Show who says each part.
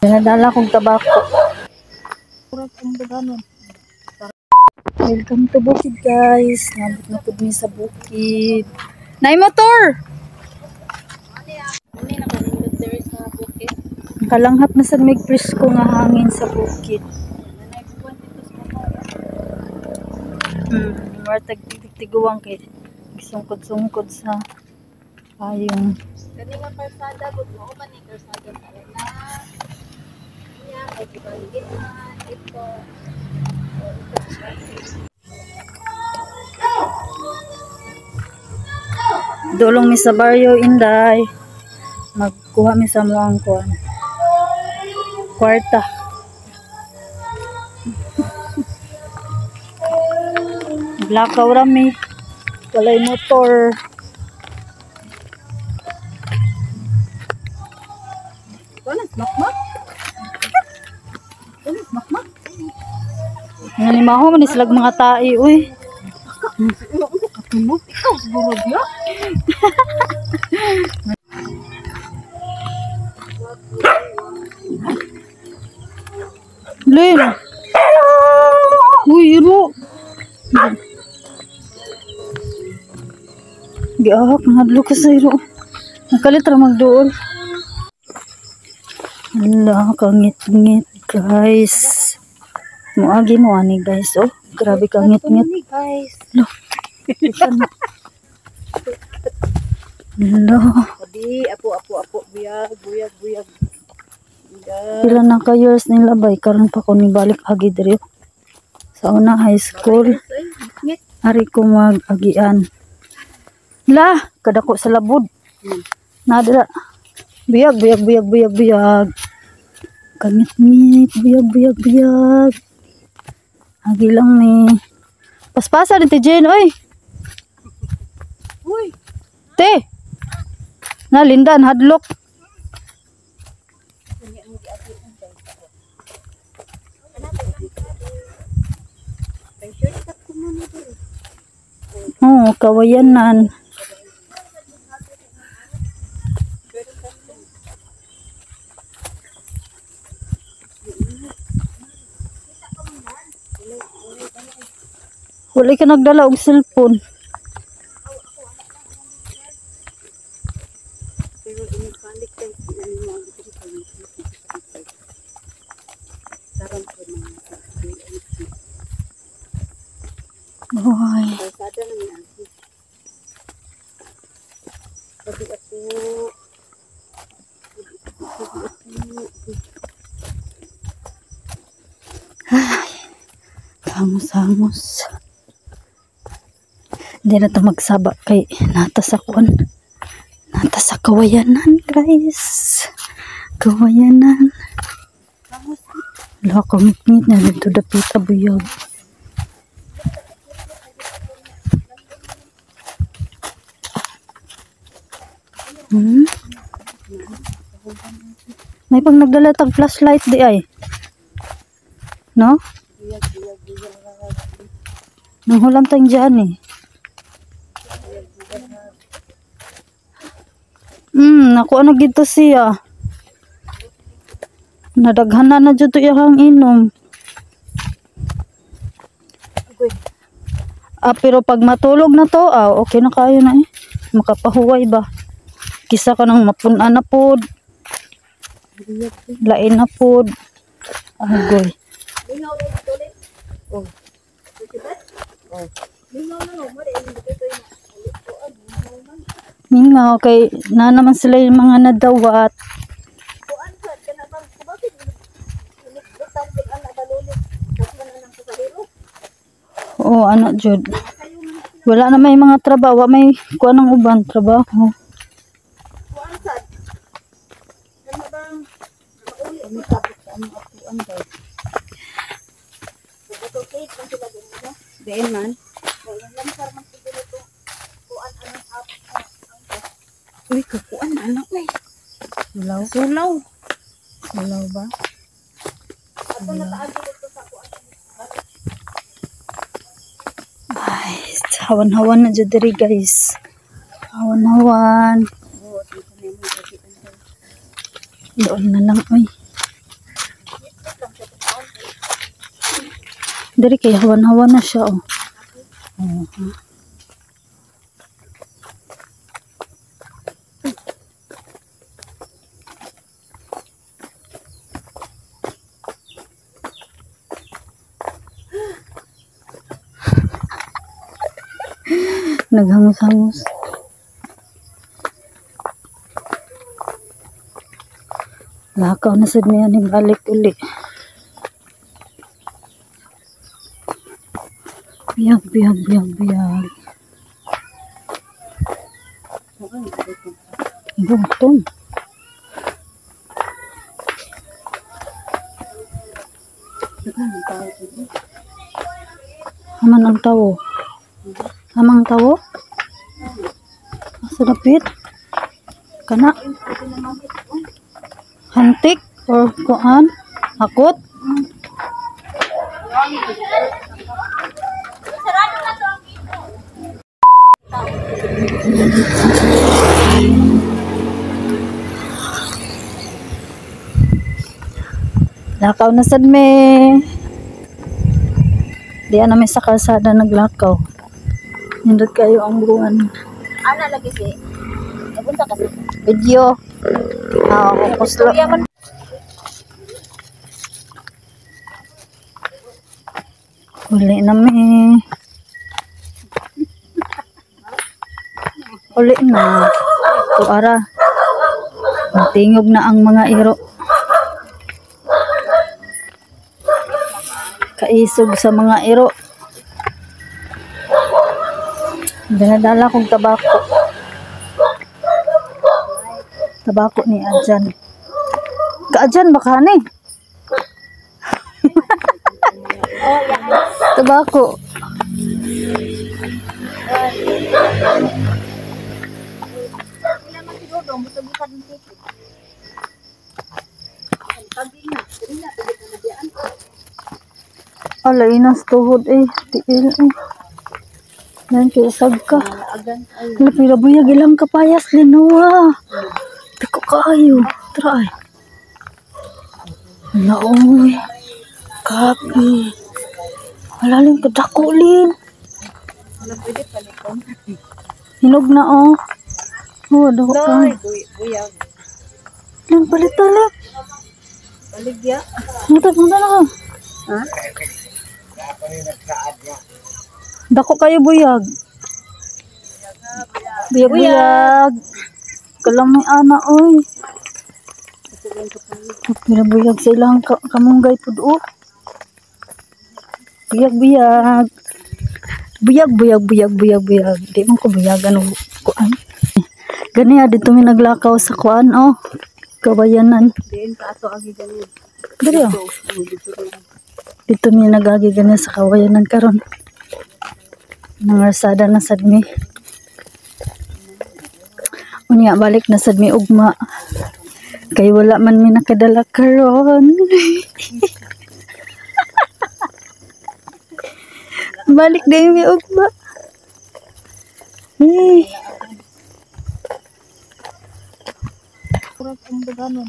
Speaker 1: Dinadala kong tabako. Welcome to bukid, guys. Nabot na pud mi sa bukid. Nay motor! Kalanghap na sa may presko nga hangin sa bukid. Martag tiguang kay sungkod-sungkod sa payong.
Speaker 2: Kani nga kalsada gud mo man ni kalsada sa una. Niya kay gibaligid man ito.
Speaker 1: Dulong mi sa baryo, Inday. Magkuha mi sa muang kuan. Kwarta. Blackout ra mi. Walay motor.
Speaker 2: Wala makmak. Wala makmak.
Speaker 1: Nanimaho man islag mga tae, uy.
Speaker 2: Katulog ikaw siguro diya.
Speaker 1: Lin. Uy, iro. Giahak, nahadlok ka sa iro. Nakalit ra magduol. Hala, kangit-ngit, guys. Muagi mo ani, guys. Oh, grabe kangit-ngit.
Speaker 2: Guys.
Speaker 1: Lo. Lo.
Speaker 2: Odi apo apo apo buyag buyag buyag. Buyag.
Speaker 1: Pila na ka years nila bay karon pa ko nibalik agi diri. Sa una high school, ari ko mag-agian. La, kadako sa labod. Nadira. Buyag, buyag, buyag, buyag, buyag. Kangit-ngit, buyag, buyag, buyag. Agi lang ni. Paspasa ni Te Jane, oy.
Speaker 2: Uy,
Speaker 1: Te. Na Lindan hadlok. Oo, kawayanan. Wala ka nagdala og cellphone.
Speaker 2: Pero inibalik kay ano mo ang diri kay Karon ko na
Speaker 1: Uy.
Speaker 2: kalsada na niya. Sabi ako.
Speaker 1: Hangos-hangos. Hindi na ito magsaba kay nata sa kuan. Nata sa kawayanan, guys. Kawayanan. Wala, kangit-ngit na dito dapita buyag. May pang nagdala tag flashlight di ay. No? Nanghulam tayong dyan eh. Naku ano gito siya. Nadaghanan na dyan to iyang inom. Ah, pero pag matulog na to, okay na kayo na eh. Makapahuway ba? Kisa ka nang mapunan na pod. Lain na pod. Agoy. Mingaw kay na naman sila yung mga nadawat. Oo, ano jud. Wala na may mga trabaho, wa may kuan ng uban trabaho.
Speaker 2: Diin man. Uy, kakuan na anak eh.
Speaker 1: Sulaw.
Speaker 2: Sulaw.
Speaker 1: Sulaw ba? Ay, hawan-hawan na jud diri, guys. Hawan-hawan. Doon na lang, oy. Diri kay hawan-hawan na siya oh. Oh. Naghangos-hangos. Lakaw na sad niya ni balik uli. Biyag, biyag, biyag, biyag. Gutom. Haman ang tawo. Hamang tawo? Asa dapit? Kana? Hantik or kuan? Hakot?
Speaker 2: Sarado na to ang gito.
Speaker 1: Lakaw na sad me. Diyan namin sa kalsada naglakaw. Nindot kayo ang buwan.
Speaker 2: Ana lagi si. Nagunsa kasi.
Speaker 1: Video. Ah, kuslo.
Speaker 2: Istorya man.
Speaker 1: Uli na me. Uli na. Tuara. Tingog na ang mga iro. Kaisog sa mga iro. Dinadala kong tabako. Tabako ni Adjan. Kaadjan baka ni? Tabako.
Speaker 2: Wala man si Dodong, busog-busog ng ticket. Pagi na, diri na pwede ka nabiyaan.
Speaker 1: Alay nas tuhod eh. Tiil eh. Nan kay usag ka.
Speaker 2: Agan ay.
Speaker 1: Ala pila buyag ilang kapayas linawa. Dako kaayo. Try. Ala oy. Kapi. Malalim ka dako lin.
Speaker 2: Wala pwede paliton.
Speaker 1: Hinog na oh. Oh, dako ka.
Speaker 2: Ay, buyag.
Speaker 1: Lin palit lang.
Speaker 2: Baligya.
Speaker 1: Punta, punta na ka.
Speaker 2: Ha?
Speaker 1: Dako kayo buyag. Buyag buyag. Kalamay ana oy. Pila buyag sa ilang kamunggay pud oh. Buyag buyag. Buyag buyag buyag buyag buyag. Di man ko buyagan og kuan. Ganiya dito mi naglakaw sa kuan oh. Kabayanan.
Speaker 2: Diin ka ato agi gani.
Speaker 1: Diri oh. Dito mi nagagi gani sa kawayanan karon. Nangarsada na sad mi. Unya balik na sad mi ugma. Kay wala man mi nakadala karon. Balik din mi ugma. Eh.
Speaker 2: Puro ang